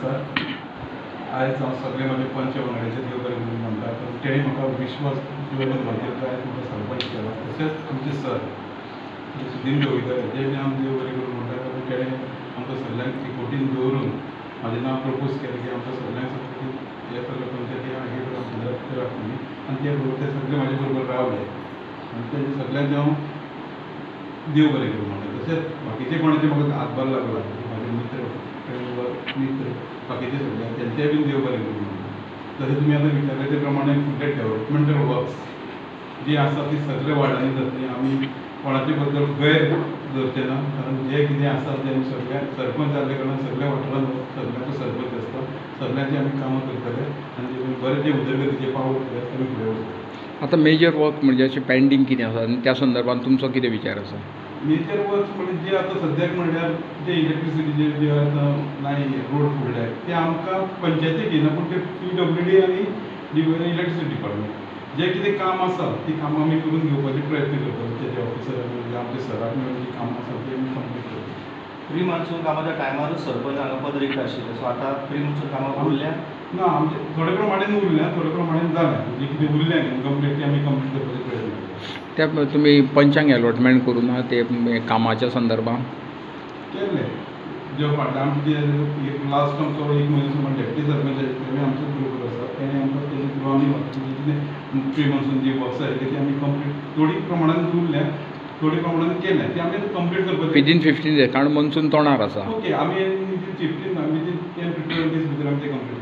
नमस्कार. आयज हांव सगळे म्हजे पंच वांगड्याचे देव बरें करूं म्हणटा, कारण तेणी म्हाका विश्वास दवरून म्हाजेर आयज म्हाका सरपंच केला. तशेंच आमचे सर सुदीन ढवळीकर हेजे बी हांव देव बरें करूं म्हणटा, कारण तेणें आमकां सगळ्यांक एकवटीन दवरून म्हाजें नांव प्रपोज केलें की आमकां सगळ्यांक की हे सगळे पंचायती मागीर करात तुमी, आनी ते बरोबर ते सगळे म्हाजे बरोबर रावले आनी तेजे सगळ्यांचे हांव देव बरें करूं म्हणटा. तशेंच बाकीचे कोणाचे म्हाका हातभार लागला, म्हाजे मित्र मित्र बाकीचे सगळे तेंचेय बीन देव बरें करूं म्हणटा. तशें तुमी आतां विचारले ते प्रमाणे फुडले डेवलपमेंटल वर्क्स जी आसा ती सगळे वार्डांनी जातली. आमी कोणाचे बद्दल गैर धरचे ना, कारण जे कितें आसा तें आमी सगळ्या सरपंच जाल्ले कारणान सगळ्या वाठारांत सगळ्यांचो सरपंच आसता, सगळ्यांची आमी कामां करतले आनी बरें जे उदरगतीचे पावल कितें आसा आमी फुडें वचतले. आतां मेजर वर्क म्हणजे अशें पेंडींग कितें आसा आनी त्या संदर्भात तुमचो कितें विचार आसा? मेजर वर्क्स म्हणजे जे आतां सद्याक म्हणल्यार जे इलेक्ट्रिसिटीचे जे आतां लायन रोड फुडले ते आमकां पंचायतीक येना, पूण ते PWD आनी इलेक्ट्रिसिटी डिपार्टमेंट जे कितें काम आसा ती कामां आमी करून घेवपाचे प्रयत्न करता. तेजे ऑफिसराक म्हणजे आमच्या सराक मेळून जी कामां आसा ती आमी कंप्लीट करता. प्री मॉन्सून कामाच्या टायमारूच सरपंच हांगा पद रिक्त आशिल्ले, सो आतां प्री मॉन्सून कामां उरल्या ना, आमचे थोडे प्रमाणेन उरल्या, थोडे प्रमाणेन जालें, म्हणजे कितें उरलें इनकम्प्लीट तें आमी कंप्लीट करपाचे प्रयत्न करता. त्या तुमी पंचांक एलॉटमेंट करूं ना ते कामाच्या संदर्भात केल्ले जे फाटल्या आमचे जे लास्ट आमचो एक म्हयनो सुमार डेप्टी सरपंच आशिल्ले तेमी आमच्याच बरोबर आसा, तेणी आमकां तेजे थ्रू आमी कितें प्री मॉन्सून जी वर्क्स आशिल्ली ती आमी कंप्लीट थोडी प्रमाणान उरल्या, थोडी प्रमाणान केल्या, ती आमी कंप्लीट करपाची विदीन 15 days, कारण मॉन्सून तोंडार आसा. ओके, आमी विदीन 15 विदीन 10 to 12 days भितर आमी ते कंप्लीट.